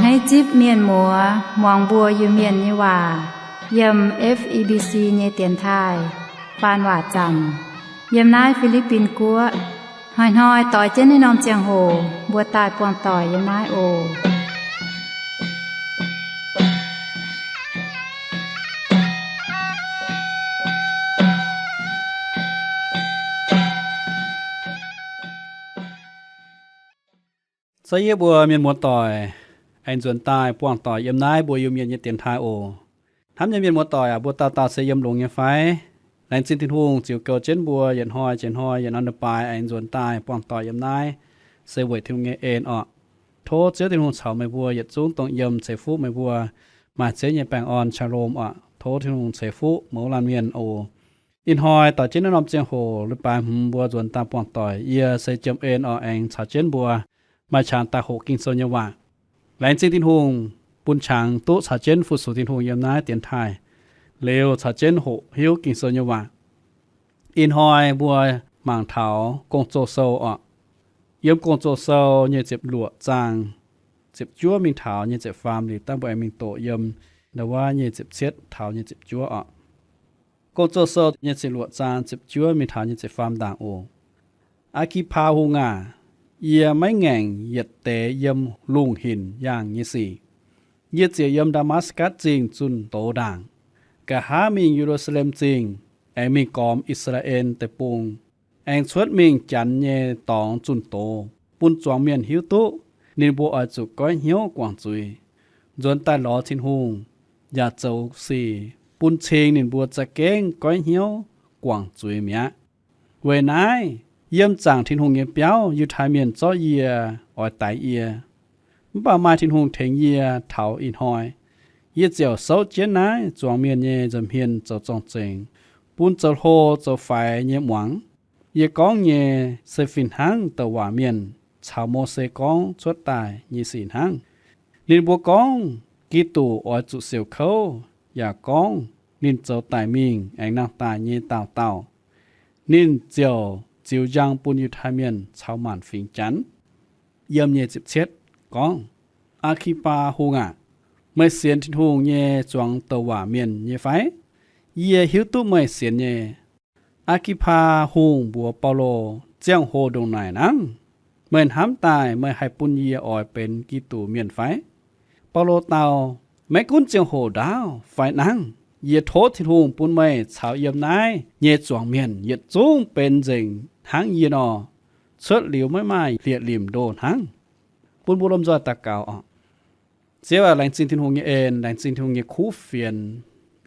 Naaiv zipv mienh muoz muangx mbuo Iu-Mienh nyei waac yiem F E B C nyei dienx taaih faan waac zaamc, yiem naaiv Fi^li^bin Guoqv. Hnoi-hnoi doix jienv naaiv norm ziangh hoc mbuo daaih buangh doic yiem naaiv oc. Zorqv yie mbuo mienh muoz-doic aengx nzuonx daaih buangh doic yiem naaiv mbuo Iu-Mienh nyei dienx taaih oc. Hnamv nyei mienh muoz-doic aac, mbuo dauh dauh se yiem longx nyei fai? Laengz zingh Tin-Hungh ziux goux jienv mbuo yietc hnoi jiex hnoi yietc norm leiz-baaix aengx nzuonx daaih buangh doic yiem naaiv, se weic Tin-Hungh nyei en orqc. Tov Ziouv Tin-Hungh caux meih mbuo yietc zungv dongh yiem ceix fuqv meih mbuo maaih Ziouv nyei baengh orn, shalom orqc. Tov Tin-Hungh ceix fuqv mouz laanh mienh oc. Ih hnoi doix jienv naaiv norm ziangh hoc leiz-baaix hmz mbuo nzuonx daaih buangh doic, yie se Jiem En orqc, aengx caux jienv mbuo maaih qangx daaih hoqc Ging-Sou nyei waac. Laengz zingh Tin-Hungh bun qangx duqv caux jienv fu-sux Tin-Hungh yiem naaiv dienx taaih liuz caux jienv hoqc hiuv Ging-Sou nyei waac. Ih hnoi mbuo mangc taux Gong-Zoh Sou orqc. Yiem Gong-Zoh Sou nyei ziepc luoqc zaang ziepc juov mingh taux nyei ziepc faam liuz, dangh mbuo aengx mingh doqc yiem ndau wuov nyei ziepc cietv taux nyei ziepc juov orqc. Gong-Zoh Sou nyei ziepc luoqc zaang ziepc juov mingh taux nyei ziepc faam ndaangc oc. Aa^ki^paa Hungh aac, yie maiv ngaengc yietc deix yiem lungh hinc yaangh nyei sic. Yie ziouc yiem Ndaa^matv^gatc Zingh zunh doz ndaangc, nqa'haav mingh Ye^lu^saa^lem Zingh, aengx mingh gormx I^saa^laa^en Deic-Bung, aengx cuotv mingh Janx nyei dorngx zunh doz, bun zuangx mienh hiuv duqv ninh mbuo oix zuqc goiv hnyouv guangc zuiz, nzuonx daaih lorz Tin-Hungh, yaac zoux sic bun cing ninh mbuo za'gengh goiv hnyouv guangc zuiz mi'aqv. Weic naaiv, yiem zaangc Tin-Hungh nyei biauv Yiutai Mienh zorqv yie oix daix yie. Mv baac maaih Tin-Hungh tengx yie taux ih hnoi. Yie ziouc souv jienv naaiv zuangx mienh nyei nza'hmien zoux zorng-zengx, bun zoux hlo zoux faix nyei muangx. Yie gorngv nyei se fih hnangv douc waac mienh caux Mose gorngv cuotv daaih nyei sic hnangv. Ninh mbuo gorngv Giduc oix zuqc siouc kouv, yaac gorngv ninh zoux daic mingh aengx nangh daaih nyei daauh dauh. Ninh ziouc ziux njang bun Yiutai Mienh caux maanc fingx Janx. Yiem nyei ziepc cietv gorngv, Aa^ki^paa Hungh aac, meih sienx Tin-Hungh nyei zuangx douc waac mienh nyei fai? Yie hiuv duqv meih sienx nyei. Aa^ki^paa Hungh mbuox Baulo, Ziangh hoc ndongc naaic nangv, meih hnamv daaih meih haih bun yie oix benx Giduc mienh fai? Baulo dau, Maiv gunv ziangh hoc ndaauv fai nangv, yie tov Tin-Hungh bun meih caux yiem naaiv nyei zuangx mienh yietc zungv benx nzengc hnangv yie nor, cuotv liuz maiv maaih liepc limc ndoh hnangv. Bun mbuo lomh nzoih daux gaux oc. Ziouv aac, laengz zingh Tin-Hungh nyei en, laengz zingh Tin-Hungh nyei kuv fienx,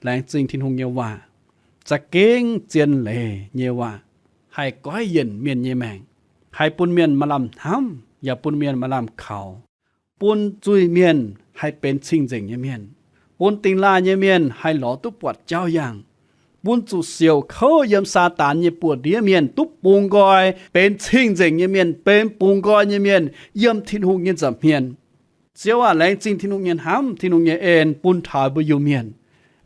laengz zingh Tin-Hungh nyei waac, za'gengh zien leiz nyei waac, haih goiv yienc mienh nyei maengc, haih bun mienh maaih lamh hnamv yaac bun mienh maaih lamh kaux, bun zuiz-mienh haih benx cing-nzengc nyei mienh, bun dingh laaih nyei mienh haih lorz duqv buatc jauv yaangh, bun zuqc siouc kouv yiem Saadaan nyei buoz-ndiev mienh duqv bungx nqoi benx cing-nzengc nyei mienh, benx bungx nqoi nyei mienh yiem Tin-Hungh nyei nza'hmien. Ziouv aac, laengz zingh Tin-Hungh nyei hnamv, Tin-Hungh nyei en bun taux mbuo Iu-Mienh.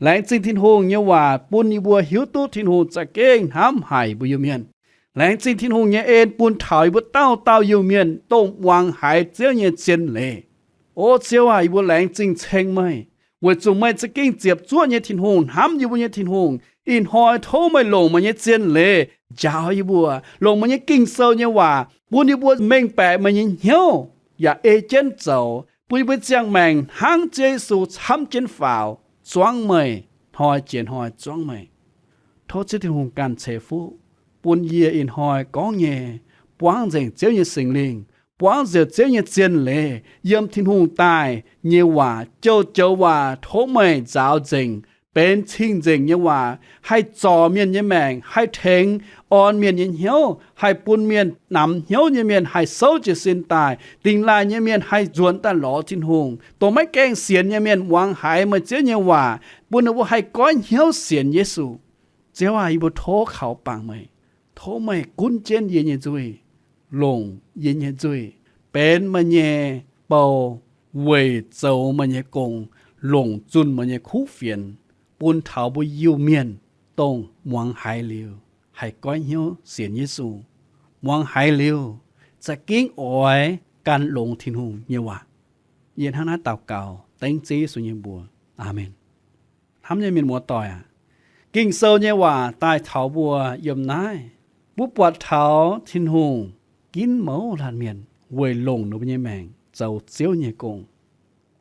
Laengz zingh Tin-Hungh nyei waac bun yie mbuo hiuv duqv Tin-Hungh za'gengh hnamv haic mbuo Iu-Mienh. Laengz zingh Tin-Hungh nyei en bun taux yie mbuo dauh dauh Iu-Mienh dongh muangx haiz Ziouv nyei zien leiz. O Ziouv aac, yie mbuo laengz zingh ceng meih, weic zuqc meih za'gengh ziepc zuoqv nyei Tin-Hungh, hnamv yie mbuo nyei Tin-Hungh. Ih hnoi tov meih longc meih nyei zien leiz njaaux yie mbuo, longc meih nyei Ging-Sou nyei waac bun yie mbuo mengh baeqc meih nyei hnyouv yaac ei jienv zoux, bun yie mbuo ziangh maengc hnangv Ziouv Yesu camv jienv faaux zuangv meih, hnoi jiex hnoi zuangv meih. Tov Ziouv Tin-Hungh ganh ceix fuqv bun yie ih hnoi gorngv nyei, buangv nzengc Ziouv nyei Singx Lingh, buangv nzengc Ziouv nyei zien leiz, yiem Tin-Hungh daaih nyei waac, joux-joux waac tov meih nzaaux nzengc, benx cing-nzengc nyei waac, haih zorc mienh nyei maengc, haih tengx orn mienh nyei hnyouv, haih bun mienh namx hnyouv nyei mienh haih souv jiez sin daaih, dingh laaih nyei mienh haih nzuonx daaih lorz Tin-Hungh. Dongh maiv gaengh sienx nyei mienh muangx haiz meih Ziouv nyei waac, bun ninh mbuo haih goiv hnyouv sienx Yesu. Ziouv aac, yie mbuo tov kaux bangc meih. Tov meih gunv jienv yie nyei nzuih, longc yie nyei nzuih benx meih nyei bou, weic zoux meih nyei gong, longc zunh meih nyei kuv fienx, bun taux mbuo Iu-Mienh dongh muangx haiz liuz haih goiv hnyouv sienx Yesu, muangx haiz liuz za'gengh oix gan longx Tin-Hungh nyei waac. Yie hnangv naaiv daux gaux dengv Ziouv Yesu nyei mbuox. Aamen. Hnamv nyei mienh muoz-doic aac, Ging-Sou nyei waac daaih taux mbuo yiem naaiv, mbuo buatc taux Tin-Hungh ginv mouz laanh mienh weic longc ninh mbuo nyei maengc zoux Ziouv nyei gong.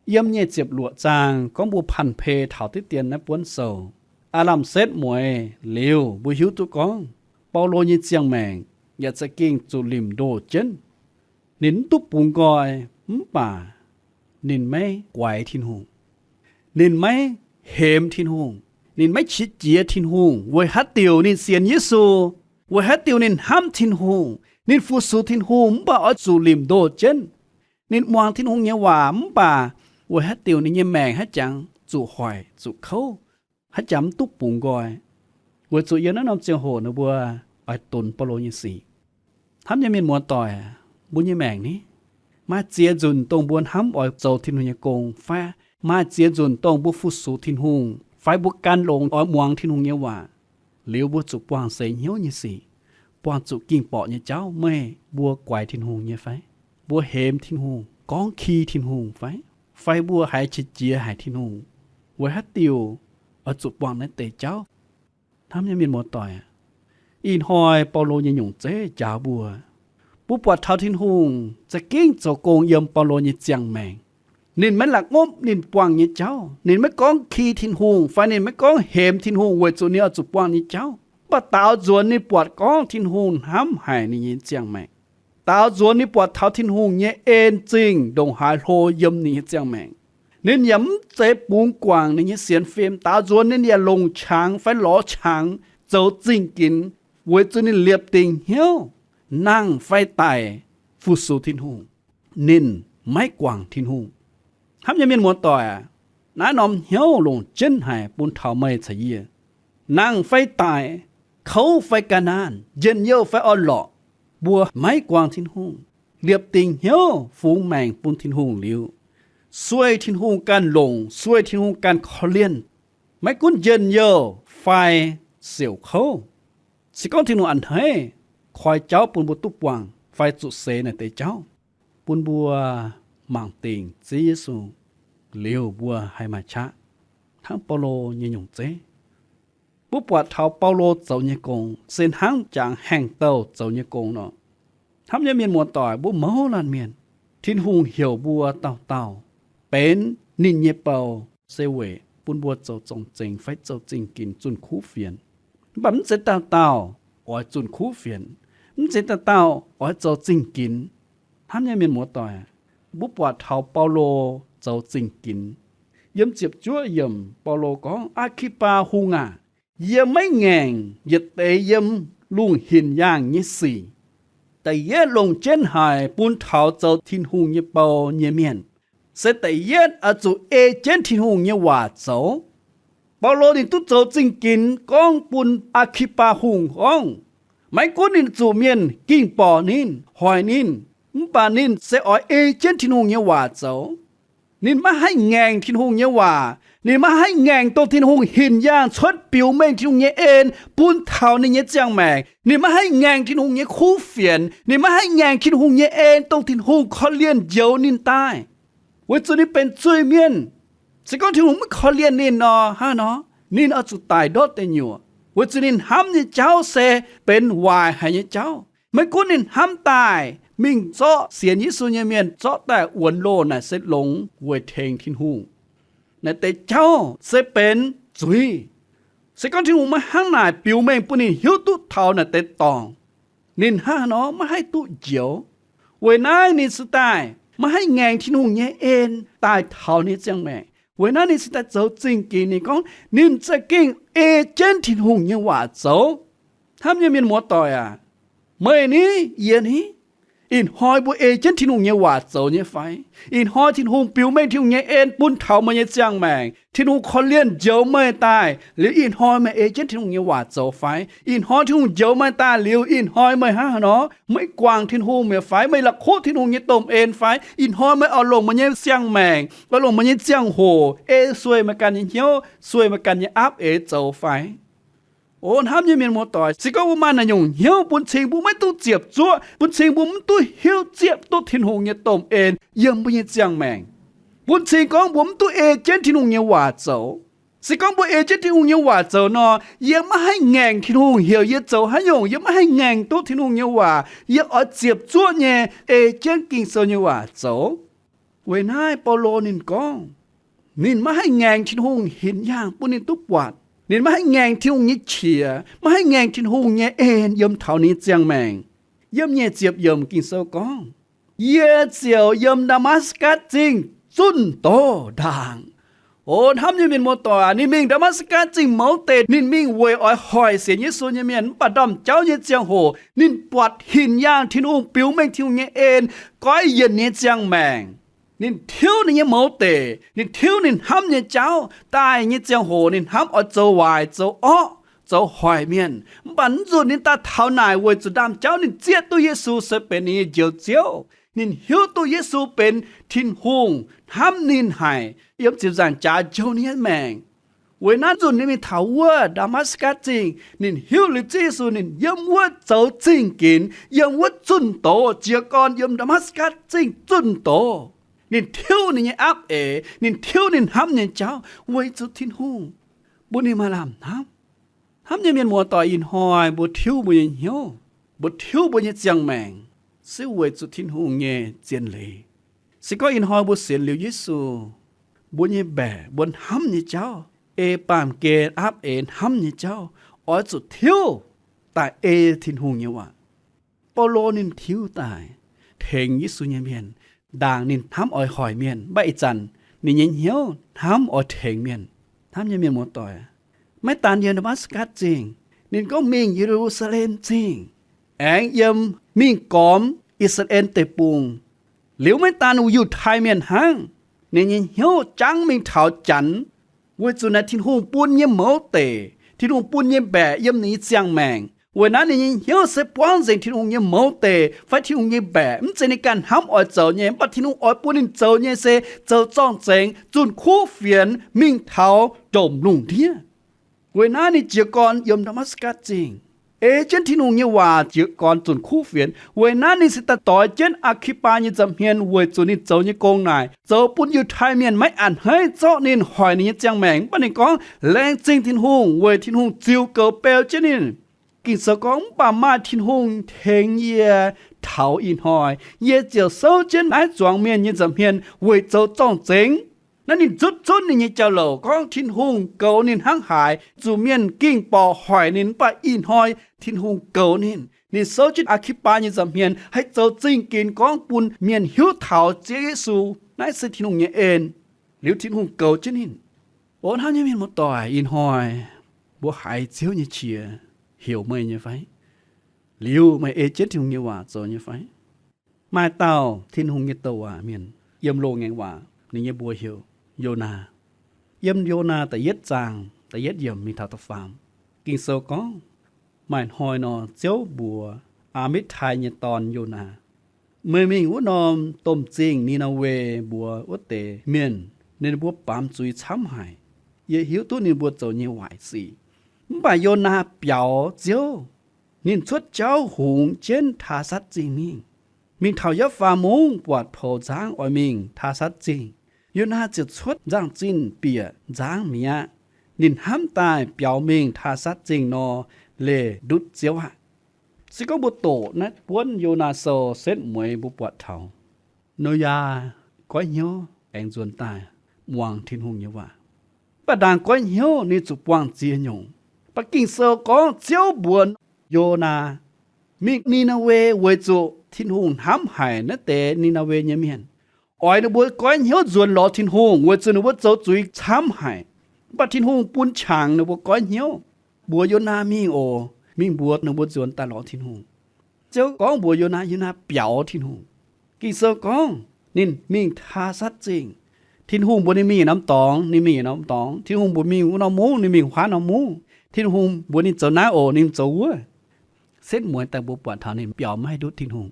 Yiem nyic ziepc luoqc zaang gorngv mbuo panh pei taux diqv dien naaiv buonv sou, aav lamh setv mueiz liuz mbuo hiuv duqv gorngv Baulo nyei ziangh maengc yaac za'gengh zuqc limc ndoh jienv. Ninh mv duqv bungx nqoi, mv baac ninh maiv guaix Tin-Hungh. Ninh maiv hemx Tin-Hungh. Ninh maiv qiex jiez Tin-Hungh weic haaix diuc ninh sienx Yesu, weic haaix diuc ninh hnamv Tin-Hungh, ninh fu-sux Tin-Hungh mv baac oix zuqc limc ndoh jienv. Ninh muangx Tin-Hungh nyei waac mv baac weic haaix diuc ninh nyei maengc haiv jangx zuqc hoic zuqc kouv, haiv jangx mv duqv bungx nqoi. Weic zuqc yiem naaiv norm ziangh hoc ninh mbuo oix dunx Baulo nyei sic. Hnamv nyei mienh muoz-doic, mbuo nyei maengc ni, maaih ziex nzunc dongh mbuo hnamv oix zoux Tin-Hungh nyei gong, fai maaih ziex nzunc dongh mbuo fu-sux Tin-Hungh, fai mbuo gan longx oix muangx Tin-Hungh nyei waac, liuz mbuo zuqc buangh seix hnyouv nyei sic, buangh zuqc ging-borqc nyei jauv. Meih mbuo guaix Tin-Hungh nyei fai? Mbuo hemx Tin-Hungh, gorngv ki Tin-Hungh fai? Fai mbuo haiz qiex jiez haic Tin-Hungh? Weic haaix diuc oix zuqc buangh naaiv deix jauv? Hnamv nyei mienh muoz-doic, ih hnoi Baulo nyei nyungc zeiv njaaux mbuo, mbuo buatc taux Tin-Hungh za'gengh zoux gong yiem Baulo nyei ziangh maengc. Ninh maiv la'ngopv ninh buangh nyei jauv. Ninh maiv gorngv ki Tin-Hungh fai ninh maiv gorngv hemx Tin-Hungh weic zuqc ninh oix zuqc buangh nyei jauv. Mv baac daaux nzuonx ninh buatc gorngv Tin-Hungh hnamv haic ninh nyei ziangh maengc. Daaux nzuonx ninh buatc taux Tin-Hungh nyei en zingh ndongc haaix hlo yiem ninh nyei ziangh maengc. Ninh yaac mv zeiz bungx guangc ninh nyei sienx fim. Daaux nzuonx ninh yaac longc qangx fai lorz qangx zoux zingh ginx, weic zuqc ninh liepc dingc hnyouv, nangh fai daic, fu-sux Tin-Hungh. Ninh maiv guangc Tin-Hungh. Hnamv nyei mienh muoz-doic aac, naaiv norm hnyouv longc jienv haic bun taux meih caux yie. Nangh fai daic, kouv fai ga'naanh, njien-youh fai orn-lorqc, mbuo maiv guangc Tin-Hungh, liepc dingc hnyouv fungx maengc bun Tin-Hungh liuz, sueih Tin-Hungh ganh longc, sueih Tin-Hungh ganh korv-lienh. Maiv gunv njien-youh fai siouc kouv, se gorngv Tin-Hungh a'hneiv koi jauv bun mbuo duqv buangh fai zuqc seix naaiv deix jauv, bun mbuo mangc dingc Ziouv Yesu liuz mbuo haih maaih qaqv hnangv Baulo nyei nyungc zeiv. Mbuo buatc taux Baulo zoux nyei gong se hnangv jangx haengh douh zoux nyei gong nor. Hnamv nyei mienh muoz-doic, mbuo mouz laanh mienh, Tin-Hungh heuc mbuo dauh dauh benx ninh nyei bou se weic bun mbuo zoux zorng-zengx fai zoux zingh ginx zunh kuv fienx. Mv baac mv zeiz dauh dauh oix zunh kuv fienx. Mv zeiz dauh dauh oix zoux zingh ginx. Hnamv nyei mienh muoz-doic, mbuo buatc taux Baulo zoux zingh ginx. Yiem ziepc juov yiemc Baulo gorngv, Aa^ki^baa Hungh aac, yie maiv ngaengc yietc deix yiem lungh hinc yaangh nyei sic. Da'yietv longc jienv haic bun taux zoux Tin-Hungh nyei bou nyei mienh, se da'yietv oix zuqc ei jienv Tin-Hungh nyei waac zoux. Baulo ninh duqv zoux zingh ginx gorngv bun Aa^ki^baa Hungh gorngv, maiv gunv ninh zuqc mienh ging-borqc ninh, hoic ninh, mv baac ninh se oix ei jienv Tin-Hungh nyei waac zoux. Ninh maiv haih ngaengc Tin-Hungh nyei waac. Ninh maiv haih ngaengc dongh Tin-Hungh hinc yaangh cuotv biux mengh Tin-Hungh nyei en bun taux ninh nyei ziangh maengc. Ninh maiv haih ngaengc Tin-Hungh nyei kuv fienx. Ninh maiv haih ngaengc Tin-Hungh nyei en dongh Tin-Hungh korv-lienh njoux ninh daaih, weic zuqc ninh benx zuiz-mienh. Se gorngv Tin-Hungh maiv korv-lienh ninh nor, hnangv nor ninh oix zuqc daic ndortv deic nyuoqc, weic zuqc ninh hnamv nyei jauv se benx waaic haic nyei jauv. Maiv gunv ninh hnamv daaih mingh zorqv sienx Yesu nyei mienh zorqv daaih wuonx loh naaic se longx weic tengx Tin-Hungh. Naaic deix jauv se benx zuiz. Se gorngv Tin-Hungh maiv hnangv naaic biux mengh bun ninh hiuv duqv taux naaic deix dorngc, ninh hnangv haaix nor maiv haih duqv njoux. Weic naaiv ninh cingx daaih maiv haih ngaengc Tin-Hungh nyei en daaih taux ninh nyei ziangh maengc. Weic naaiv ninh cingx daaih zoux zingh ginx. Ninh gorngv ninh za'gengh ei jienv Tin-Hungh nyei waac zoux. Hnamv nyei mienh muoz-doic aac, meih ni, yie ni, ih hnoi mbuo ei jienv Tin-Hungh nyei waac zoux nyei fai? Ih hnoi Tin-Hungh biux mengh Tin-Hungh nyei en bun taux meih nyei ziangh maengc, Tin-Hungh korv-lienh njoux meih daaih liuz, ih hnoi meih ei jienv Tin-Hungh nyei waac zoux fai? Ih hnoi Tin-Hungh njoux meih daaih liuz, ih hnoi meih hnangv haaix nor? Meih guangc Tin-Hungh mi'aqv fai? Meih la'kuqv Tin-Hungh nyei domh en fai? Ih hnoi meih oix longc meih nyei ziangh maengc, oix longc meih nyei ziangh hoc ei sueih meih ganh nyei hnyouv, sueih meih ganh nyei aapv-eix zoux fai? O hnamv nyei mienh muoz-doic, se gorngv mbuo maaih naaiv nyungc hnyouv bun cing mbuo maiv duqv ziepc zuoqv, bun cing mbuo mv duqv hiuv ziepc duqv Tin-Hungh nyei domh en yiem mbuo nyei ziangh maengc. Bun cing gorngv mbuo mv duqv ei jienv Tin-Hungh nyei waac zoux. Se gorngv mbuo ei jienv Tin-Hungh nyei waac zoux nor, yie maiv haih ngaengc Tin-Hungh heuc yie zoux haaix nyungc. Yie maiv haih ngaengc duqv Tin-Hungh nyei waac. Yie oix ziepc zuoqv nyei ei jienv Ging-Sou nyei waac zoux. Weic naaiv Baulo ninh gorngv, ninh maiv haih ngaengc Tin-Hungh hinc yaangh bun ninh duqv buatc. Ninh maiv haih ngaengc Tin-Hungh nyei qiex, maiv haih ngaengc Tin-Hungh nyei en yiem taux ninh nyei ziangh maengc. Yiem nyic ziepc yiemc Ging-Sou gorngv, Yie ziouc yiem Ndaa^matv^gatc Zingh zunh doz ndaangc. O hnamv nyei mienh muoz-doic aac, ninh mingh Ndaa^matv^gatc Zingh mouz deic, ninh mingh weic oix hoic sienx Yesu nyei mienh. Mv baac ndaamv-jauv nyei ziangh hoc ninh buatc hinc yaangh Tin-Hungh, biux mengh Tin-Hungh nyei en goiv yienc nyei ziangh maengc. Ninh tiuv ninh nyei mouz deic, ninh tiuv ninh hnamv nyei jauv. Daaih nyei ziangh hoc ninh hnamv oix zoux waaic, zoux orqv, zoux hoic mienh. Mv baac mv nzunc ninh daaih taux naaic weic zuqc ndaamv-jauv ninh zieqv duqv Yesu se benx ninh nyei Njoux Ziouv. Ninh hiuv duqv Yesu benx Tin-Hungh hnamv ninh haic, yiem ziepc nzaangc jaax njoux ninh nyei maengc. Weic naaiv nzunc ninh mingh taux wuov Ndaa^matv^gatc Zingh, ninh hiuv liuz Ziouv Yesu, ninh yiem wuov zoux zingh ginx, yiem wuov zunh doz, jiez gorn yiem Ndaa^matv^gatc Zingh zunh doz. Ninh tiuv ninh nyei apv eix, ninh tiuv ninh hnamv nyei jauv weic zuqc Tin-Hungh bun ninh maaih lamh hnamv. Hnamv nyei mienh muoz-doic, ih hnoi mbuo tiuv mbuo nyei hnyouv, mbuo tiuv mbuo nyei ziangh maengc, se weic zuqc Tin-Hungh nyei zien leiz. Se gorngv ih hnoi mbuo sienx liuz Yesu, mbuo nyei mbaeqc, mbuo hnamv nyei jauv, ei baamh gen apv eix hnamv nyei jauv, oix zuqc tiuv daaih ei Tin-Hungh nyei waac. Baulo ninh tiuv daaih tengx Yesu nyei mienh, ndaangc ninh hnamv oix hoic mienh, mv baac ih zanc ninh nyei hnyouv hnamv oix tengx mienh. Hnamv nyei mienh muoz-doic, maiv daan yiem Ndaa^matv^gatc Zingh, ninh gorngv mingh Ye^lu^saa^lem Zingh, aengx yiem mingh gormx I^saa^laa^en Deic-Bung. Liuz maiv daan Yiutai Mienh hnangv, ninh nyei hnyouv jangv mingh taux Janx, weic zuqc naaiv Tin-Hungh bun nyei mouz deic, Tin-Hungh bun nyei mbaeqc yiem ninh nyei ziangh maengc. Weic naaiv ninh nyei hnyouv se buangv nzengc Tin-Hungh nyei mouz deic fai Tin-Hungh nyei mbaeqc. Mv zeiz ninh ganh hnamv oix zoux nyei, mv baac Tin-Hungh oix bun ninh zoux nyei se zoux zorng-zengx, zunh kuv fienx, mingh taux ndomh lungh ndiev. Weic naaiv ninh jiez gorn yiem Ndaa^matv^gatc Zingh, ei jienv Tin-Hungh nyei waac jiez gorn zunh kuv fienx. Weic naaiv ninh se daaih doix jienv Aa^ki^baa nyei nza'hmien weic zuqc ninh zoux nyei gong naaic zoux bun Yiutai Mienh maiv a'hneiv, zorqv ninh, hoic ninh nyei ziangh maengc. Mv baac ninh gorngv laengz zingh Tin-Hungh weic Tin-Hungh ziux goux beu jienv ninh. Ging-Sou gorngv, mv baac maaih Tin-Hungh tengx yie taux ih hnoi, yie ziouc souv jienv naaiv zuangx mienh nyei nza'hmien weic zoux zorng-zengx. Naaiv ninh zutv zunv ninh nyei jauv-louc gorngv Tin-Hungh goux ninh hnangv haaix, zuqc mienh ging-borqc hoic ninh, mv baac ih hnoi Tin-Hungh goux ninh. Ninh souv jienv Aa^ki^baa nyei nza'hmien haih zoux zingh ginx gorngv bun mienh hiuv taux Ziouv Yesu. Naaiv se Tin-Hungh nyei en. Liuz Tin-Hungh goux jienv ninh. O hnamv nyei mienh muoz-doic, ih hnoi mbuo haiz Ziouv nyei qiex heuc meih nyei fai? Liuz meih ei jienv Tin-Hungh nyei waac zoux nyei fai? Maaih dauh Tin-Hungh nyei douc waac mienh yiem loz-ngaengc waac, ninh nyei mbuox heuc Yonaa. Yiem Yonaa da'yietv zaang da'yietv yiemc mingh taux da'faam, Ging-Sou gorngv, maaih hnoi nor, Ziouv mbuox Aa^mitv^tai nyei dorn, Yonaa, meih mingh wuov norm domh zingh Ni^naa^we mbuox wuov deix mienh, ninh mbuo baamz zuiz camv haic. Yie hiuv duqv ninh mbuo zoux nyei waaic sic. Mv baac Yonaa biaux Ziouv. Ninh cuotv jauv hungx jienv Taasatv Zingh mingh. Mingh taux Yapv^faa Mungv buatc poux nzangv oix mingh Taasatv Zingh. Yonaa ziouc cuotv nzangv-zinh bieqc nzangv mi'aqv. Ninh hnamv daaih biaux mingh Taasatv Zingh nor, leih ndutv Ziouv aqv. Se gorngv mbuo doqc naaiv buonv Yonaa Sou setv mueiz mbuo buatc taux Noyaa goiv hnyouv aengx nzuonx daaih muangx Tin-Hungh nyei waac. Mv baac ndaangc goiv hnyouv ninh zuqc buangh ziex nyungc. Mv baac Ging-Sou gorngv Ziouv mbuox Yonaa, mingh Ni^naa^we weic zuqc Tin-Hungh hnamv haic naaiv deix Ni^naa^we nyei mienh, oix ninh mbuo goiv hnyouv nzuonx lorz Tin-Hungh weic zuqc ninh mbuo zoux zuiz camv haic. Mv baac Tin-Hungh bun qangx ninh mbuo goiv hnyouv, mbuox Yonaa mingh oc, mingh mbuox ninh mbuo nzuonx daaih lorz Tin-Hungh. Ziouv gorngv mbuox Yonaa, Yonaa biaux Tin-Hungh. Ging-Sou gorngv ninh mingh Taasatv Zingh. Tin-Hungh mbuox ninh mingh yietc norm dorngx, ninh mingh yietc norm dorngx. Tin-Hungh mbuox mingh wuov norm mungv, ninh mingh wuov norm mungv. Tin-Hungh mbuox ninh zoux naaiv oc, ninh zoux wuov. Setv mueiz daaih mbuo buatc taux ninh biaux maiv haih ndutv Tin-Hungh.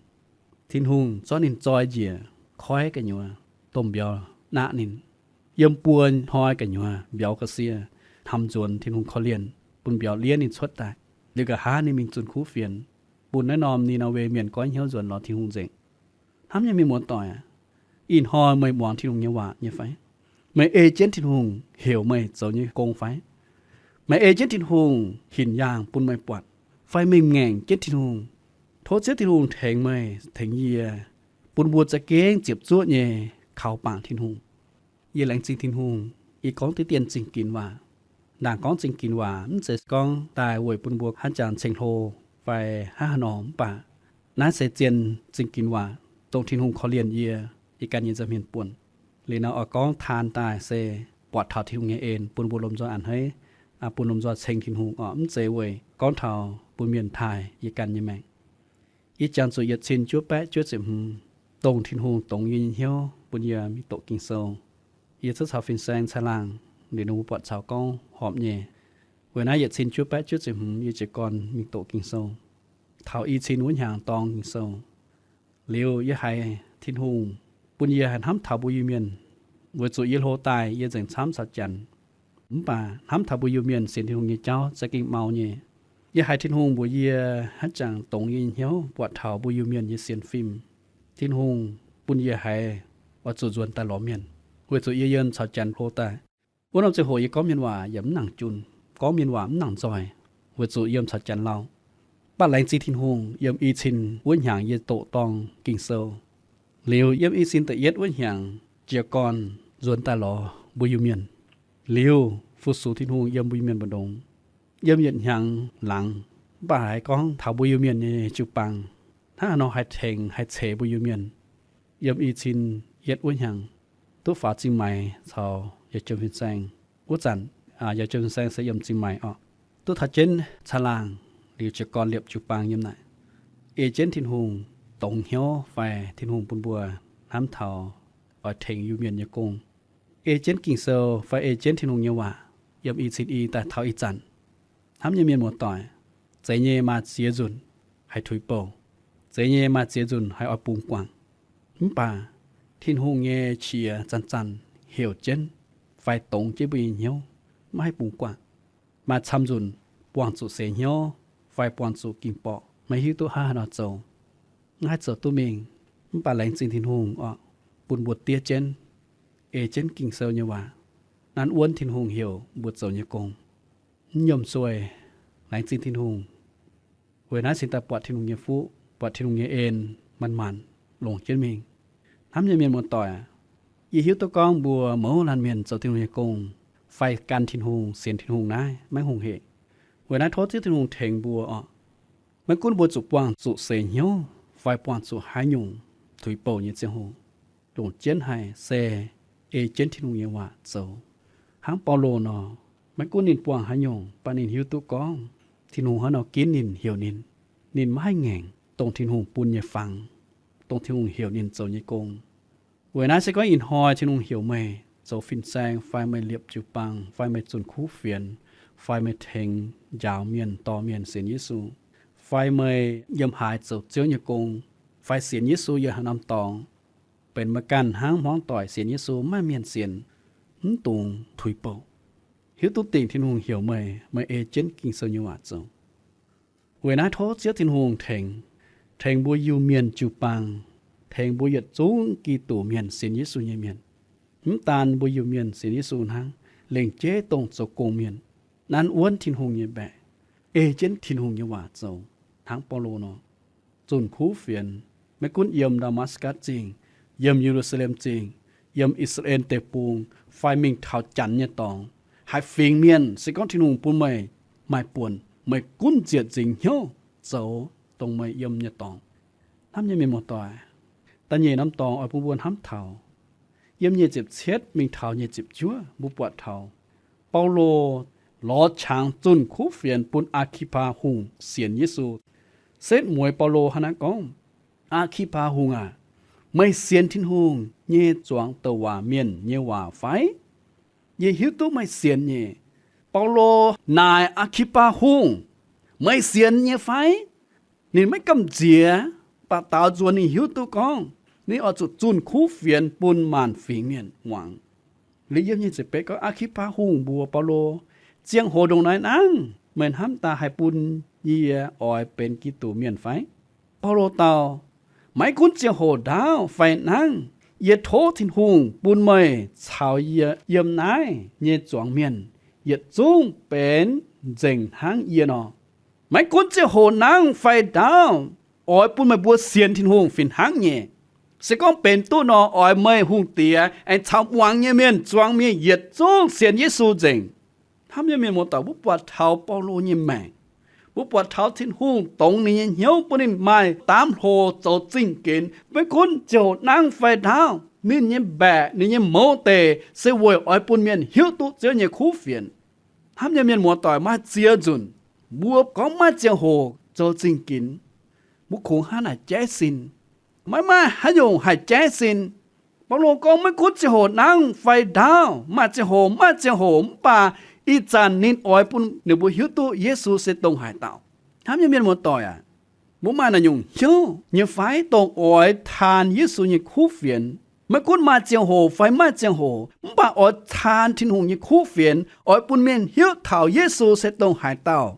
Tin-Hungh zorqv ninh zoi njiec koiv gu'nyuoz domh mbiauz naqv ninh. Yiem buo hnoi gu'nyuoz mbiauz ga'sie, hnamv nzuonx Tin-Hungh korv-lienh, bun mbiauz liev ninh cuotv daaih. Liuz nqa'haav ninh mingh zunh kuv fienx, bun naaiv norm Ni^naa^we mienh goiv hnyouv nzuonx lorz Tin-Hungh nzengc. Hnamv nyei mienh muoz-doic aac, Ih hnoi meih muangx Tin-Hungh nyei waac nyei fai? Meih ei jienv Tin-Hungh heuc meih zoux nyei gong fai? Meih ei jienv Tin-Hungh hinc yaangh bun meih buatc fai? Meih ngaengc jienv Tin-Hungh? Tov Ziouv Tin-Hungh tengx meih, tengx yie, bun mbuo za'gengh ziepc zuoqv nyei kaux bangc Tin-Hungh. Yie laengz zingh Tin-Hungh, yie gorngv diqv dien zingh ginx waac. Ndaangc gorngv zingh ginx waac mv zeiz gorngv daaih weic bun mbuo haaix jangx ceng-hlo fai hnangv haaix nor, mv baac naaiv se zien zingh ginx waac, dongh Tin-Hungh korv-lienh yie, yie ganh nyei nza'hmien buonc. Liuz nor oix gorngv taan daaih se buatc taux Tin-Hungh nyei en bun mbuo lomh nzoih a'hneiv, bun lomh nzoih ceng Tin-Hungh orqc, mv zeiz weic gorngv taux bun mienh taaih yie ganh nyei maengc. Yie jangx zuqc yietc cin juov baeqv juov ziepc hmz, dongh Tin-Hungh dongz yie nyei hnyouv bun yie mingh doqc Ging-Sou. Yie cuotv caux fin-saeng caangh laangh, liuz ninh mbuo buatc caux gorngv horpc nyei. Weic naaiv yietc cin juov baeqv juov ziepc hmz yie jiez gorn mingh doqc Ging-Sou. Taux i cin wuov hnyangx dorng Ging-Sou, liuz yie haiz Tin-Hungh bun yie haih hnamv taux mbuo Iu-Mienh, weic zuqc yie hlo daaih yie nzengc camv caux Janx. Mv baac hnamv taux mbuo Iu-Mienh sienx Tin-Hungh nyei jauv za'gengh mau nyei. Yie haiz Tin-Hungh mbuox yie hnangv jangx dongz yie nyei hnyouv buatc taux mbuo Iu-Mienh nyei sienx fim. Tin-Hungh bun yie haiz oix zuqc nzuonx daaih lorz mienh, weic zuqc yie yiem caux Janx hlo daaih. Wuov norm ziangh hoc yie gorngv mienh waac yaac mv nangc jun, gorngv mienh waac mv nangc nzoih, weic zuqc yiem caux Janx lauh. Mv baac laengz zingh Tin-Hungh, yiem i cin wuov hnyangx yie doqc dorng Ging-Sou, liuz yiem i cin da'yietv wuov hnyangx jiez gorn nzuonx daaih lorz mbuo Iu-Mienh, liuz fu-sux Tin-Hungh yiem mbuo Iu-Mienh mbu'ndongx. Yiem yietc hnyangx laangz, mv baac haiz gorngv taux mbuo Iu-Mienh nyei jiu-baang hnangv haaix nor haih tengx haih ceix mbuo Iu-Mienh. Yiem i cin yietv wuov hnyangx, duqv faaux Zingh Maix caux Yauh Jiem Fin-Saeng. Wuov zanc Yauh Jiem Fin-Saeng se yiem Zingh Maix orqc. Duqv taux jienv caangh laangh liuz jiez gorn liepc jiu-baang yiem naaic, ei jienv Tin-Hungh dongz hnyouv fai Tin-Hungh bun mbuo hnamv taux oix tengx Iu-Mienh nyei gong. Ei jienv Ging-Sou fai ei jienv Tin-Hungh nyei waac yiem i cin i daaih taux ih zanc. Hnamv nyei mienh muoz-doic, zeiz nyei maaih ziex nzunc haih tuix bouc, zeiz nyei maaih ziex nzunc haih oix bungx guangc. Mv baac Tin-Hungh nyei qiex zanc-zanc heuc jienv fai dongz jienv mbuo nyei hnyouv, maiv haih bungx guangc. Maaih camv nzunc buangh zuqc seix hnyouv fai buangh zuqc ging-borqc, maiv hiuv duqv hnangv haaix nor zoux, maiv haih zoux duqv mingh. Mv baac laengz zingh Tin-Hungh orqc, bun mbuo diev jienv, ei jienv Ging-Sou nyei waac, nanv wuonv Tin-Hungh heuc mbuo zoux nyei gong, mv nyiemc sueih. Laengz zingh Tin-Hungh. Weic naaiv cingx daaih buatc Tin-Hungh nyei fuqv, buatc Tin-Hungh nyei en manc-manc longc jienv mingh. Hnamv nyei mienh muoz-doic, yie hiuv duqv gorngv mbuo mouz laanh mienh zoux Tin-Hungh nyei gong fai gan Tin-Hungh, sienx Tin-Hungh naaiv maiv hungh hec. Weic naaiv tov Ziouv Tin-Hungh tengx mbuo orqc. Maiv gunv mbuo zuqc buangh zuqc seix hnyouv fai buangh zuqc haaix nyungc tuix bouc nyei ziangh hoc, longc jienv haih se ei jienv Tin-Hungh nyei waac zoux. Hnangv Baulo nor, maiv gunv ninh buangh haaix nyungc, mv baac ninh hiuv duqv gorngv Tin-Hungh hnangv nor ginv ninh, heuc ninh. Ninh maiv haih ngaengc dongh Tin-Hungh bun nyei fangx, dongh Tin-Hungh heuc ninh zoux nyei gong. Weic naaiv se gorngv ih hnoi Tin-Hungh heuc meih zoux fin-saeng fai meih liepc jiu-baang fai meih zunh kuv fienx fai meih tengx njaaux mienh dorh mienh sienx Yesu fai meih yiem haaix zoux Ziouv nyei gong fai sienx Yesu yiem haaix norm dorngx, benx meih ganh hnangv hmuangv doic sienx Yesu maiv maaih mienh sienx, mv dungx tuix bouc. Hiuv duqv dingc Tin-Hungh heuc meih, meih ei jienv Ging-Sou nyei waac zoux. Weic naaiv tov Ziouv Tin-Hungh tengx, tengx mbuo Iu-Mienh jiu-baang, tengx mbuo yietc zungv Giduc mienh sienx Yesu nyei mienh. Mv daan mbuo Iu-Mienh sienx Yesu hnangv, lengc jeiv dongh zoux gong mienh, nanv wuonv Tin-Hungh nyei mbaeqc, ei jienv Tin-Hungh nyei waac zoux, hnangv Baulo nor, zunh kuv fienx, maiv gunv yiem Ndaa^matv^gatc Zingh, yiem Ye^lu^saa^lem Zingh, yiem I^saa^laa^en Deic-Bung, fai mingh taux Janx nyei dorngx, haaix fingx mienh se gorngv Tin-Hungh bun meih maaih buonc, meih gunv nzieqc nzingx hnyouv zoux dongh meih yiem nyei dorngx. Hnamv nyei mienh muoz-doic, da'nyeic norm dorngx oix bun mbuo hnamv taux yiem nyic ziepc cietv mingh taux nyic ziepc juov, mbuo buatc taux Baulo lorz qangx zunh kuv fienx bun Aa^ki^paa Hungh sienx Yesu. Setv mueiz Baulo hnangv naaiv gorngv, Aa^ki^paa Hungh aac, meih sienx Tin-Hungh nyei zuangx douc waac mienh nyei waac fai? Yie hiuv duqv meih sienx nyei. Baulo naaic Aa^ki^paa Hungh, meih sienx nyei fai? Ninh maiv gamh nziex, baac daaux nzuonx ninh hiuv duqv gorngv ninh oix zuqc zunh kuv fienx bun maanc fingx mienh muangx. Liuz yiem nyic ziepc betv gorngv, Aa^ki^paa Hungh mbuox Baulo, ziangh hoc ndongc naaiv nangv meih hnamv daaih haih bun yie oix benx Giduc mienh fai? Baulo dau, maiv gunv ziangh hoc ndaauv fai nangv, Yie tov Tin-Hungh bun meih caux yie yiem naaiv nyei zuangx mienh yietc zungv benx nzengc hnangv yie nor. Maiv gunv ziangh hoc nangv fai ndaauv, oix bun meih mbuo sienx Tin-Hungh fih hnangv nyei. Se gorngv benx duqv nor, oix meih hungh diex aengx caux muangx nyei mienh zuangx mienh yietc zungv sienx Yesu nzengc. Hnamv nyei mienh muoz-doic, mbuo buatc taux Baulo nyei maengc, mbuo buatc taux Tin-Hungh dongz ninh nyei hnyouv bun ninh maaih daamv hlo zoux zingh ginx. Maiv gunv ziangh hoc nangv fai ndaauv, ninh nyei mbaeqc, ninh nyei mouz deic se weic oix bun mienh hiuv duqv Ziouv nyei kuv fienx. Hnamv nyei mienh muoz-doic, maaih ziex nzunc mbuo gorngv maaih ziangh hoc zoux zingh ginx, mbuo kungx hnangv naaic jaiv sin. Maiv maaih haaix nyungc haih jaiv sin. Baulo gorngv maiv gunv ziangh hoc nangv fai ndaauv, maaih ziangh hoc maaih ziangh hoc, mv baac ih zanc ninh oix bun ninh mbuo hiuv duqv Yesu se dongh haaix dauh. Hnamv nyei mienh muoz-doic aac, mbuo maaih naaiv nyungc hnyouv nyei fai, dongh oix taan Yesu nyei kuv fienx? Maiv gunv maaih ziangh hoc fai maaih ziangh hoc, mv baac oix taan Tin-Hungh nyei kuv fienx, oix bun mienh hiuv taux Yesu se dongh haaix dauh.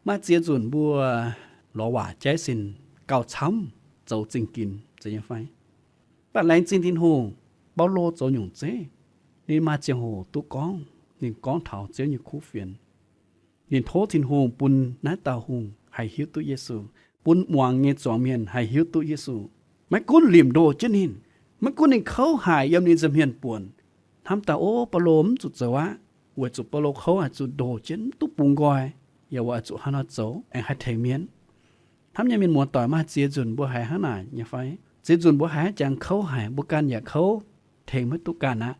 Maaih ziex nzunc mbuo lorz waac jaiv sin gauh camv zoux zingh ginx, zeiz nyei fai? Mv baac laengz zingh Tin-Hungh, Baulo zoux nyungc zeiv. Ninh maaih ziangh hoc duqv gorngv, ninh gorngv taux Ziouv nyei kuv fienx. Ninh tov Tin-Hungh bun naaiv dauh hungh haih hiuv duqv Yesu, bun muangx nyei zuangx mienh haih hiuv duqv Yesu. Maiv gunv limc ndoh jienv ninh, maiv gunv ninh kouv haic yiem ninh nza'hmien buonc, hnamv daaih, ov, Baulo mv zuqc zoux aqv, weic zuqc Baulo kouv haic, zuqc ndoh jienv mv duqv bungx nqoi, yaac weic zuqc haaix nor zoux aengx haih tengx mienh. Hnamv nyei mienh muoz-doic, maaih ziex nzunc mbuo haiz hnangv naaic nyei fai? Ziex nzunc mbuo haiz hnangv jangx kouv haic, mbuo ganh yaac kouv, tengx maiv duqv ganh aqv.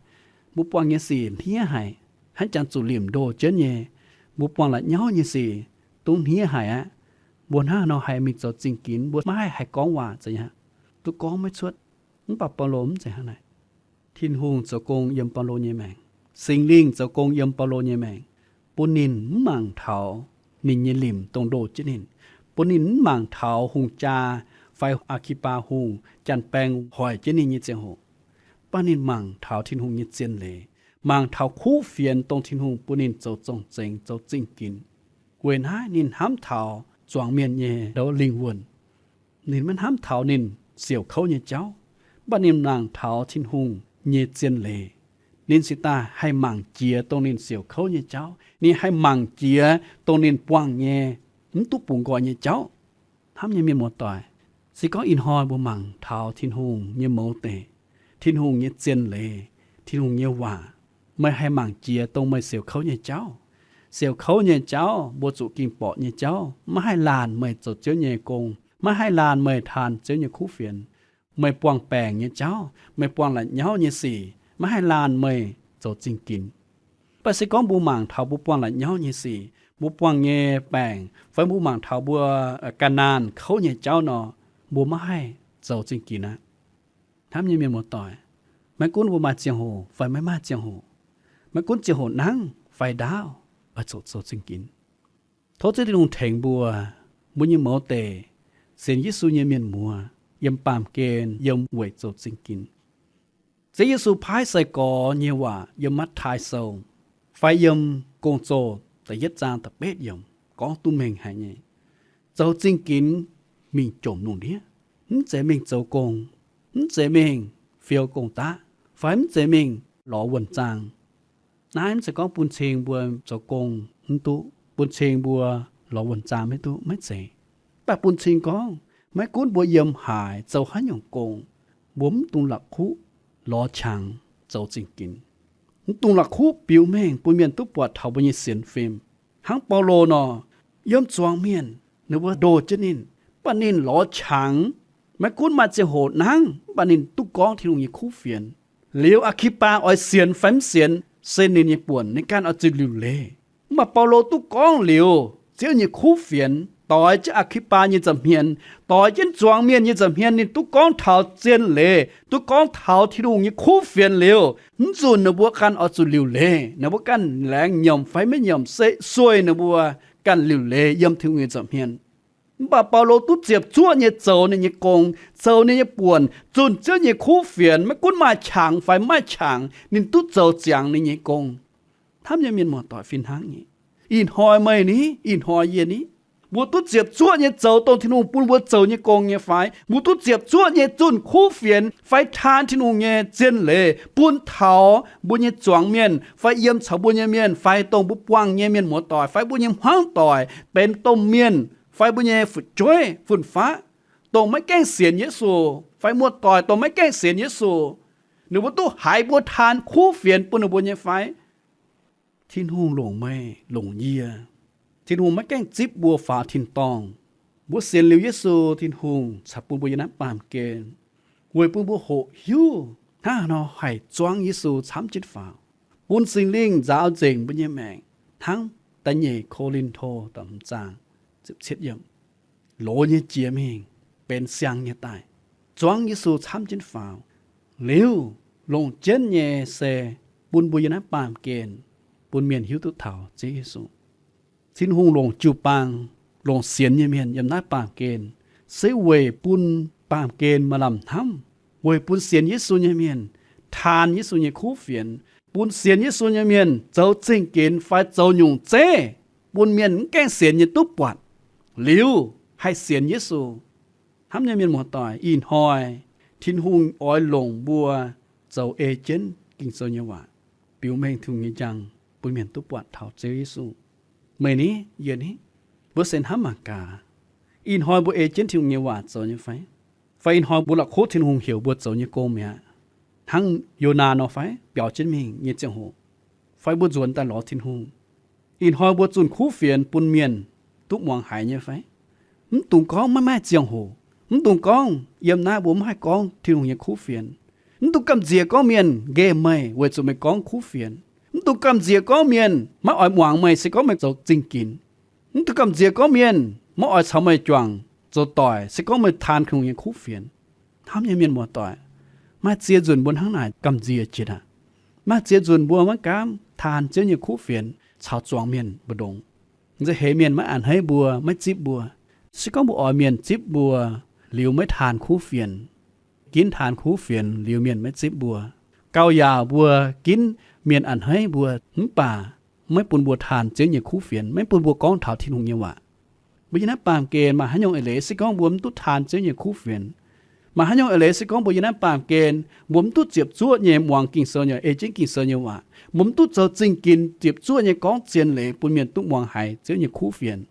Mbuo buangh nyei sic hniev haic, hnangv jangx zuqc limc ndoh jienv nyei. Mbuo buangh la'nyauv nyei sic dungv hniev haic aqv. Mbuo hnangv haaix nor haih mingh zoux zingh ginx? Mbuo maiv haih haih gorngv waac, zeiz nyei, duqv gorngv maiv cuotv. Mv baac Baulo mv zeiz hnangv naaic. Tin-Hungh zoux gong yiem Baulo nyei maengc. Singx Lingh zoux gong yiem Baulo nyei maengc, bun ninh mv mangc taux ninh nyei limc dongh ndoh jienv ninh, bun ninh mv mangc taux hungh jaa fai Aa^ki^baa Hungh janx-baeng hoic jienv ninh nyei ziangh hoc. Mv baac ninh mangc taux Tin-Hungh nyei zien leiz, mangc taux kuv fienx dongh Tin-Hungh bun ninh zoux zorng-zengx, zoux zingh ginx. Weic naaiv ninh hnamv taux zuangx mienh nyei lingh wuonh. Ninh maiv hnamv taux ninh siouc kouv nyei jauv, mv baac ninh mangc taux Tin-Hungh nyei zien leiz. Ninh cingx daaih haih mangc jiex dongh ninh siouc kouv nyei jauv. Ninh haih mangc jiex dongh ninh buangh nyei mv duqv bungx nqoi nyei jauv. Hnamv nyei mienh muoz-doic, se gorngv ih hnoi mbuo mangc taux Tin-Hungh nyei mouz deic, Tin-Hungh nyei zien leiz, Tin-Hungh nyei waac, meih haih mangc jiex dongh meih siouc kouv nyei jauv. Siouc kouv nyei jauv mbuo zuqc ging-borqc nyei jauv, maiv haih laanh meih zoux Ziouv nyei gong, maiv haih laanh meih taan Ziouv nyei kuv fienx. Meih buangh baengc nyei jauv, meih buangh la'nyauv nyei sic maiv haih laanh meih zoux zingh ginx. Mv baac se gorngv mbuo mangc taux mbuo buangh la'nyauv nyei sic, mbuo buangh nyei baengc, fai mbuo mangc taux mbuo ga'naanh kouv nyei jauv nor, mbuo maiv haih zoux zingh ginx aqv. Hnamv nyei mienh muoz-doic, maiv gunv mbuo maaih ziangh hoc fai maiv maaih ziangh hoc, maiv gunv ziangh hoc nangv fai ndaauv, oix zuqc zoux zingh ginx. Tov Ziouv Tin-Hungh tengx mbuo, mbuo nyei mouz deic, sienx Yesu nyei mienh muoz, yiem baamh gen yiem weic zoux zingh ginx. Ziouv Yesu paaiv sai-gorx nyei waac yiem Matv^taai Sou fai yiem Gong-Zoh da'yietv zaang da'betv yiemc gorngv duqv mengh haic nyei. Zoux zingh ginx mingh jomc lungh ndiev, mv zeiz mingh zoux gong, mv zeiz mingh fiou gong-daqv, fai mv zeiz mingh lorz wuonh zaang. Naaiv mv zeiz gorngv bun cing mbuo zoux gong mv duqv, bun cing mbuo lorz wuonh zaang maiv duqv, maiv zeiz. Mv baac bun cing gorngv maiv gunv mbuo yiem haaix, zoux haaix nyungc gong, mbuo mv dungx la'kuqv lorz qangx zoux zingh ginx. Mv dungx la'kuqv biux mengh bun mienh duqv buatc taux mbuo nyei sienx fim. Hnangv Baulo nor, yiem zuangx mienh ninh mbuo ndoh jienv ninh, mv baac ninh lorz qangx. Maiv gunv maaih ziangh hoc nangv, mv baac ninh duqv gorngv Tin-Hungh nyei kuv fienx. Liuz Aa^ki^baa oix sienx fai mv sienx se ninh nyei buonc, ninh ganh oix zuqc liuc leiz. Mv baac Baulo duqv gorngv liuz Ziouv nyei kuv fienx, doix jienv Aa^ki^baa nyei nza'hmien, doix jienv zuangx mienh nyei nza'hmien, ninh duqv gorngv taux zien leiz, duqv gorngv taux Tin-Hungh nyei kuv fienx liuz, mv nzunc ninh mbuo ganh oix zuqc liuc leiz. Ninh mbuo ganh laengz nyiemc fai maiv nyiemc se sueih ninh mbuo ganh liuc leiz yiem Tin-Hungh nyei nza'hmien. Mv baac Baulo duqv ziepc zuoqv nyei zoux ninh nyei gong, zoux ninh nyei buonc, zunh Ziouv nyei kuv fienx, maiv gunv maaih qangx fai maiv maaih qangx, ninh duqv zoux ziangx ninh nyei gong. Hnamv nyei mienh muoz-doic, fih hnangv nyei, ih hnoi meih ni, ih hnoi yie ni, Mbuo duqv ziepc zuoqv nyei zoux dongh Tin-Hungh bun mbuo zoux nyei gong nyei fai? Mbuo duqv ziepc zuoqv nyei zunh kuv fienx fai taan Tin-Hungh nyei zien leiz bun taux mbuo nyei zuangx mienh fai yiem caux mbuo nyei mienh fai dongh mbuo buangh nyei mienh muoz-doic fai mbuo nyei hmuangv doic benx domh mienh fai mbuo nyei fu'jueiv fun-faqv, dongh maiv gaengh sienx Yesu fai muoz-doic dongh maiv gaengh sienx Yesu, ninh mbuo duqv haiz mbuo taan kuv fienx bun ninh mbuo nyei fai? Tin-Hungh longc meih, longc yie. Tin-Hungh maiv gaengh zipv mbuo faaux tin-dorngh. Mbuo sienx liuz Yesu, Tin-Hungh caux bun mbuo yiem naaiv baamh gen weic bun mbuo hoqc hiuv hnangv haaix nor haih zuangv Yesu camv jienv faaux, bun Singx Lingh nzaaux nzengc mbuo nyei maengc hnangv da'nyeic Ko^lin^to da'hmz zaang ziepc cietv yiemc, loz nyei jiex mingh benx siang nyei daaih, zuangv Yesu camv jienv faaux. Liuz, longc jienv nyei se bun mbuo yiem naaiv baamh gen bun mienh hiuv duqv taux Ziouv Yesu. Tin-Hungh longc jiu-baang, longc sienx nyei mienh yiem naaiv baamh gen, se weic bun baamh gen maaih lamh hnamv, weic bun sienx Yesu nyei mienh taan Yesu nyei kuv fienx, bun sienx Yesu nyei mienh zoux zingh ginx fai zoux nyungc zeiv, bun mienh mv gaengh sienx nyei duqv buatc liuz haih sienx Yesu. Hnamv nyei mienh muoz-doic, ih hnoi Tin-Hungh oix longc mbuo zoux ei jienv Ging-Sou nyei waac, biux mengh Tin-Hungh nyei njang bun mienh duqv buatc taux Ziouv Yesu. Meih ni, yie ni, mbuo se hnamv mangc gaax, ih hnoi mbuo ei jienv Tin-Hungh nyei waac zoux nyei fai? Fai ih hnoi mbuo la'kuqv Tin-Hungh heuc mbuo zoux nyei gong mi'aqv, hnangv Yonaa nor fai? Biaux jienv mingh nyei ziangh hoc, fai mbuo nzuonx daaih lorz Tin-Hungh? Ih hnoi mbuo zunh kuv fienx bun mienh duqv muangx haiz nyei fai? Mv dungx gorngv maiv maaih ziangh hoc. Mv dungx gorngv yiem naaiv mbuo mv haih gorngv Tin-Hungh nyei kuv fienx. Mv dungx gamh nziex gorngv mienh nqemh meih weic zuqc meih gorngv kuv fienx. Mv dungx gamh nziex gorngv mienh maiv oix muangx meih se gorngv meih zoux zingh ginx. Mv dungx gamh nziex gorngv mienh maiv oix caux meih juangc zoux doic se gorngv meih taan Tin-Hungh nyei kuv fienx. Hnamv nyei mienh muoz-doic, maaih ziex nzunc mbuo hnangv naaic gamh nziex jiex aqv. Maaih ziex nzunc mbuo maiv gaamv taan Ziouv nyei kuv fienx caux zuangx mienh mbu'ndongx. Nza'heix mienh maiv a'hneiv mbuo, maiv zipv mbuo. Se gorngv mbuo oix mienh zipv mbuo liuz maiv taan kuv fienx, ginv taan kuv fienx liuz mienh maiv zipv mbuo, gauh yaauc mbuo ginv mienh a'hneiv mbuo mv baac maiv bun mbuo taan Ziouv nyei kuv fienx, maiv bun mbuo gorngv taux Tin-Hungh nyei waac. Mbuo yiem naaiv baamh gen maaih haaix nyungc eix leiz se gorngv mbuo mv duqv taan Ziouv nyei kuv fienx? Maaih haaix nyungc eix leiz se gorngv mbuo yiem naaiv baamh gen mbuo mv duqv ziepc zuoqv nyei muangx Ging-Sou nyei, ei jienv Ging-Sou nyei waac, mbuo mv duqv zoux zingh ginx ziepc zuoqv nyei gorngv zien leiz bun mienh duqv muangx haiz Ziouv nyei kuv fienx?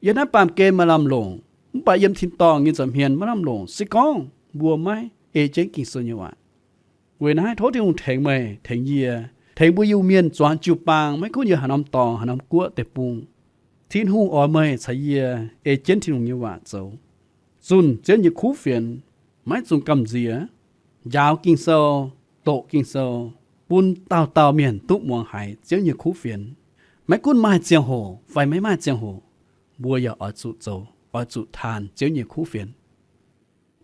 Yiem naaiv baamh gen maaih lamh longc, mv baac yiem tin-dorngh nyei nza'hmien maiv lamh longc se gorngv mbuo maiv ei jienv Ging-Sou nyei waac. Weic naaiv tov Tin-Hungh tengx meih, tengx yie, tengx mbuo Iu-Mienh zuangx jiu-baang, maiv gunv yiem haaix norm dorngx, haaix norm guoqv deic-bung. Tin-Hungh oix meih caux yie ei jienv Tin-Hungh nyei waac zoux, zunh Ziouv nyei kuv fienx, maiv zuqc gamh nziex, njaaux Ging-Sou, doqc Ging-Sou, bun dauh dauh mienh duqv muangx haiz Ziouv nyei kuv fienx. Maiv gunv maaih ziangh hoc fai maiv maaih ziangh hoc, mbuo yaac oix zuqc zoux, oix zuqc taan Ziouv nyei kuv fienx.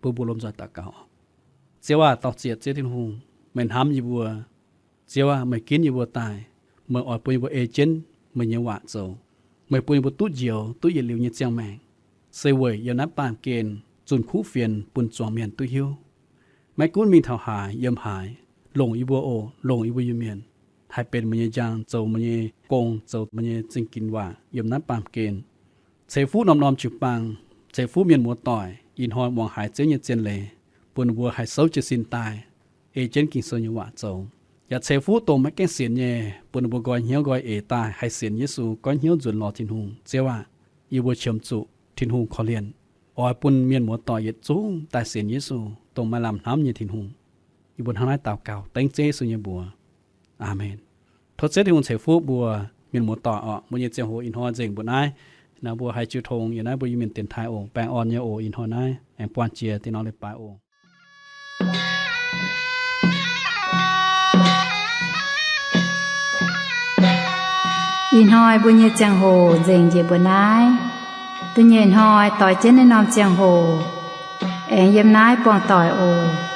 Bun mbuo lomh nzoih daux gaux. Ziouv aac, dor-ziec Ziouv Tin-Hungh, meih hnamv yie mbuo. Ziouv aac, meih ginv yie mbuo daaih. Meih oix bun yie mbuo ei jienv meih nyei waac zoux. Meih bun yie mbuo duqv njoux, duqv yietc liuz nyei ziangh maengc, se weic yiem naaiv baamh gen zunh kuv fienx bun zuangx mienh duqv hiuv. Maiv gunv mingh taux haaix, yiem haaix, longc yie mbuo oc, longc yie mbuo Iu-Mienh haih benx meih nyei njang, zoux meih nyei gong, zoux meih nyei zingh ginx waac yiem naaiv baamh gen. Ceix fuqv norm-norm jiu-baang, ceix fuqv mienh muoz-doic ih hnoi muangx haiz Ziouv nyei zien leiz, bun ninh mbuo haih souv jiez sin daaih ei jienv Ging-Sou nyei waac zoux. Yaac ceix fuqv dongh maiv gaengh sienx nyei, bun ninh mbuo nqoi hnyouv nqoi eix daaih haih sienx Yesu, goiv hnyouv nzuonx lorz Tin-Hungh. Ziouv aac, yie mbuo qiemx zuqc Tin-Hungh korv-lienh, oix bun mienh muoz-doic yietc zungv daaih sienx Yesu, dongh maaih lamh hnamv nyei Tin-Hungh. Yie mbuo hnangv naaiv daux gaux dengv Ziouv Yesu nyei mbuox. Aamen. Tov Ziouv Tin-Hungh ceix fuqv mbuo mienh muoz-doic orqc. Mbuo nyei ziangh hoc ih hnoi nzengc mbuo naaiv. Naaiv mbuo haiz jiu tong yiem naaiv mbuo Iu-Mienh dienx taaih oc. Baengh orn nyei oc. Ih hnoi naaiv aengx buangh jiex, dienh norm leiz-baaix oc. Ih hnoi mbuo nyei ziangh hoc nzengc njiec mbuo naaiv. Da'nyeic hnoi doix jienv naaiv norm ziangh hoc aengx yiem naaiv buangh doic oc.